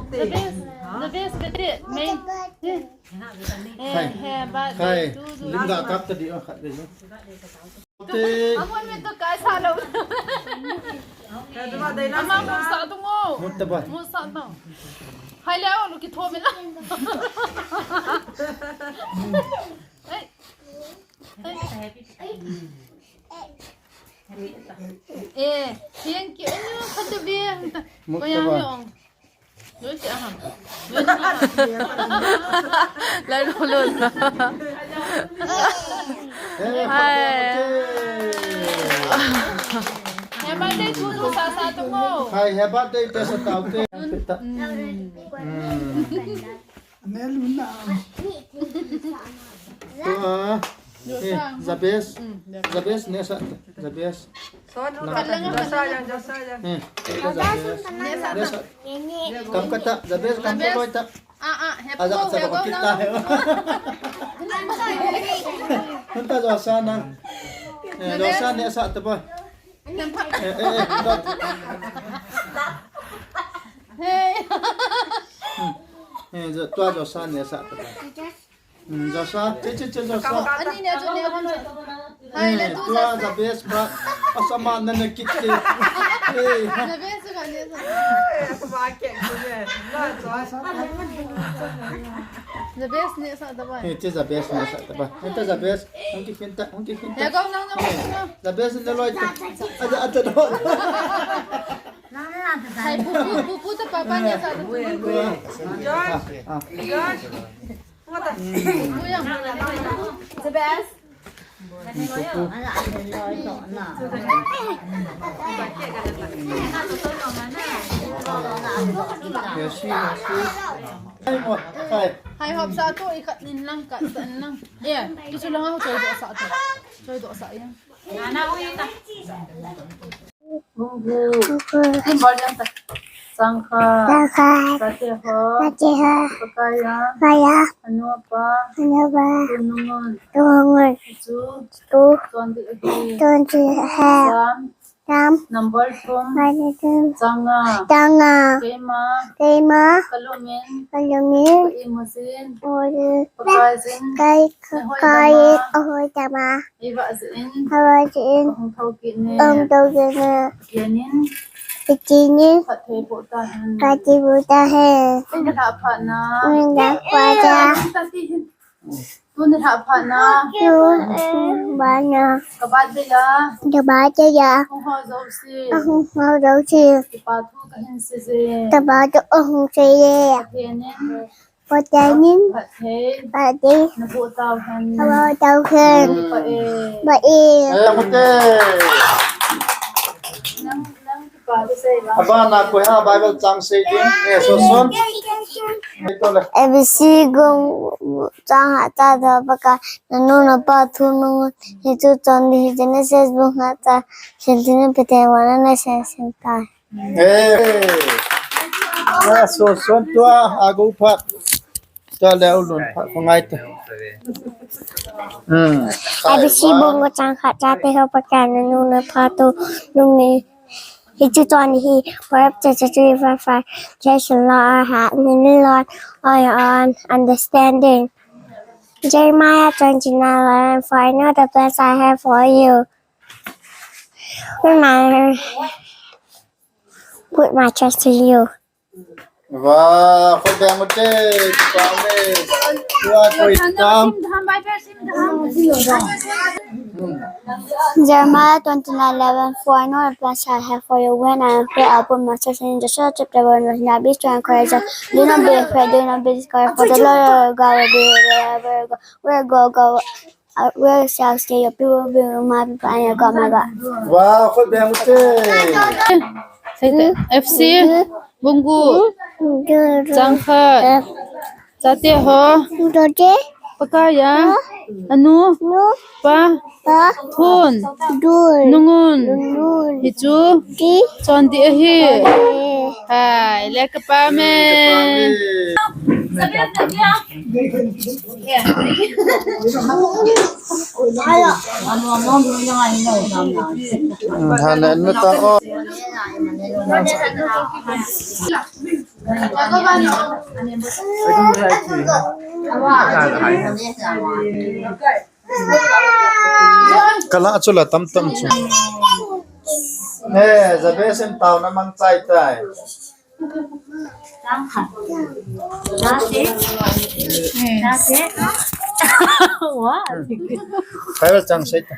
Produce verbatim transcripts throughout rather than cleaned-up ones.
The best, the best kati, mei. Eh, happy birthday to you. Lim ga kap ta di, oh, khat ve. Te. Amun mi to kai sa lo. Ama mo sa to mo. Mo ta ba. Mo sa to. Hai le, oh, lo ki tho mi la. Eh, thank you. Anyo, khat ve. Mukha ba. Lai lo lo. Eh, hai. Happy birthday to you, sa sa to mo. Hai, happy birthday to sa tao te. Hmm. Ane luna. Tua. Eh, Jabez. Jabez, neh sah. Jabez. Son, Jabez. Eh, Jabez. Neh sah. Kam kata, Jabez, kam kata. Ah, ah, aja, aja, kit ta. Hanta Josa na. Eh, Josa, neh sah ta ba. Eh, eh, eh, tua. Hey. Hmm. Eh, jo, tua Josa neh sah ta ba. Hmm, Josa, che, che, che, Josa. Ani ne jo ne. Hai, eh, le tu tua Josa. Jabez ba. Asama na na kit te. Hey. Jabez ka ne sa. Eh, aku ba ke tu ne. Na Josa. Jabez neh sah ta ba. Eh, che Jabez neh sah ta ba. Eh, ta Jabez. Hung ki khin ta, hung ki khin ta. Ya, go, no, no, no. Jabez ne loi ta. Aja, aja, no. Hai, pupu, pupu ta papa neh sah ta. Josh. Ah, ah. Josh. Pupu yang. Jabez. Pupu. Mercy, mercy. Hai, mo, hai. Hai, hop sah tu, ikat nin lang, kat sa nin lang. Eh, tu sulang aku cari dosa tu. Cari dosa ya. Bunggu. Bunggu. Changkhat. Changkhat. Chate ho. Chate ho. Pakaiya. Pakaiya. Anu apa. Anu apa. Tunungun. Tunungun. Chu. Chu. Chondih ahi. Chondih ahi. Sam. Sam. Number thum. Number thum. Changa. Changa. Keima. Keima. Kalumin. Kalumin. Ka imujin. Imujin. Pakaijin. Kai, kai, ahoi tama. Ahoi tama. Eiva jin. Eiva jin. Ahung thou kit ne. Ahung thou kit ne. Pathen in. Pathen in. Phatthei boh tahen. Phatthei boh tahen. Tuni lhah phat na. Tuni lhah phat na. Tuni lhah phat na. Tuni lhah phat na. Ka birthday a. Ka birthday a. Ahung ho jouse. Ahung ho jouse. Kipa thu kahin seije. Kipa thu ahung seije. Pathen in. Pathen in. Phatthei. Phatthei. Naboh tauhen. Naboh tauhen. Ba e. Ba e. Eh, phatthei. Nang, nang kipa thu sei ba. Abana koi ham Bible chang sei ding. Eh, Soson. Ei to le. A B C bung chang khat chate ho Pakai, nanu napa thunungun, hichu chondih ahi. Genesis bung khat chang khat, Pathen in Pathen vana ana seiset tai. Eh. Eh, Soson tua, agu phat. Tua le ulun phat, ko ngai te. Hmm. A B C bung chang khat chate ho Pakai, nanu napa thunungun, hichu chondih ahi. Proverbs chapter three verse five. Cherish the Lord, have, lean on all your own understanding. Jeremiah twenty-nine eleven, for I know the plans I have for you. Put my, put my trust in you. Wah, khut beng ute, kipa ume. Tua koi tam. Jeremiah twenty-nine eleven, for I know the plans I have for you, when I am afraid, I'll put my trust in you. Joshua chapter one verse nine, be strong and courageous. Do not be afraid, do not be discouraged, for the Lord your God will be wherever you go. Where you go, go, uh, where you shall stay, your people will be my people and your God my God. Wah, khut beng ute. F C, bung gup. Chang khat. Chate ho. Chate. Pakai a. Anu. Nu. Pa. Pa. Thun. Thun. Nungun. Nungun. Hichu. Hi. Chondih ahi. Chondih. Hai, le kapa ume. Hana nu ta o. Kala chu la tam tam chu. Ne, Jabez in taona mang chai tai. Wah. Kai chang sei ta.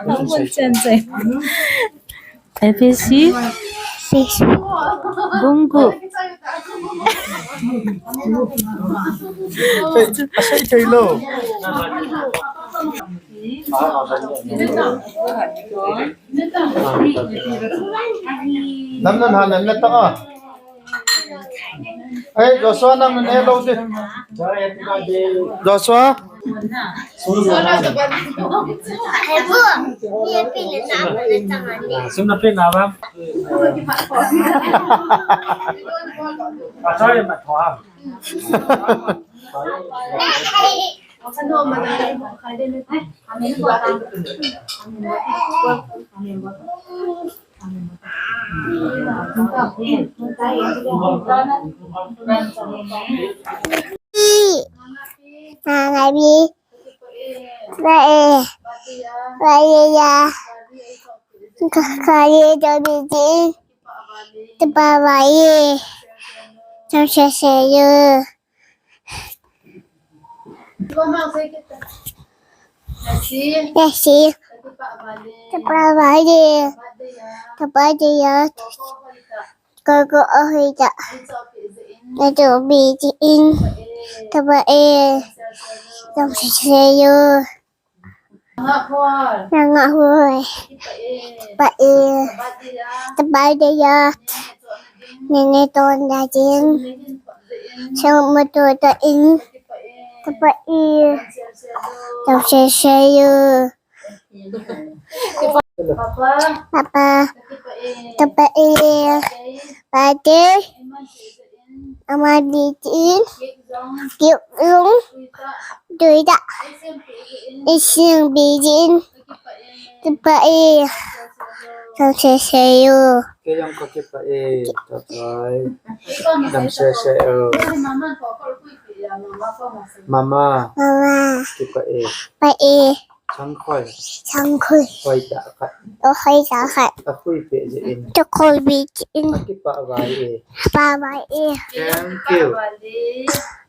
Bung chan sei. Ephesi. Bung gup. Sei, sei thei lou. Nam nan ha nan na ta. Ei, Joshua, nang ne lou di. Joshua. Sum na pe na ba. A, sorry, ma thua. Mama, mi, ba e, ba e ya, ka, ka ye do mi di, te ba ba ye, tam se se yo. Nasi, te ba ba ye, te ba ye ya. Kaka ahoi ta. Na to bi ti in. Taba e. Tam se se yo. Nanga hoi. Taba e. Taba de ya. Nene ton da jin. Sang ma to ta in. Taba e. Tam se se yo. Papa. Papa. Papa e. Pate. Ama di tin. Kiu lung. Dui da. Ising bi din. Papa e. Tam se se yo. Ke yang ko ke pa e. Tatai. Tam se se yo. Mama. Mama. Ke pa e. Pa e. Sangkhol. Sangkhol. Hoi ta khat. O hoi ta khat. Akhui pe jin. Takhol bi jin. Akipa vai e. Pa vai e. Thank you.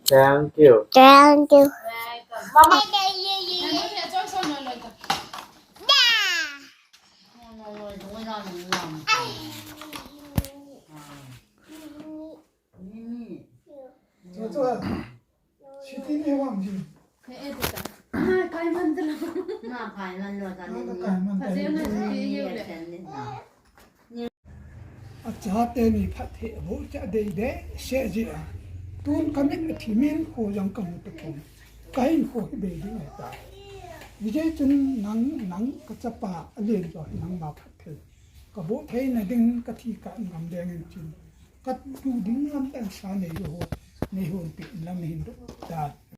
Thank you. Thank you. Mama. Chua, chua. Siti ne wang ji. He, eh, tita. Na kai man tala. Na kai man lo ta ni. Na kai man ta ni. Kasi na siti ye le. Achate ni phatthei aboh cha dei dei se ji a. Tun kamit a thimin kho jang kamu ta pon. Kahin kho hi bei ding ta. Vijay chun nang, nang kachapa alen jo hi nangma phatthei. Kaboh theina ding kathi kangam ding in chin. Katu ding lam tan sa nei ho. Nei hon pi lam hin ta.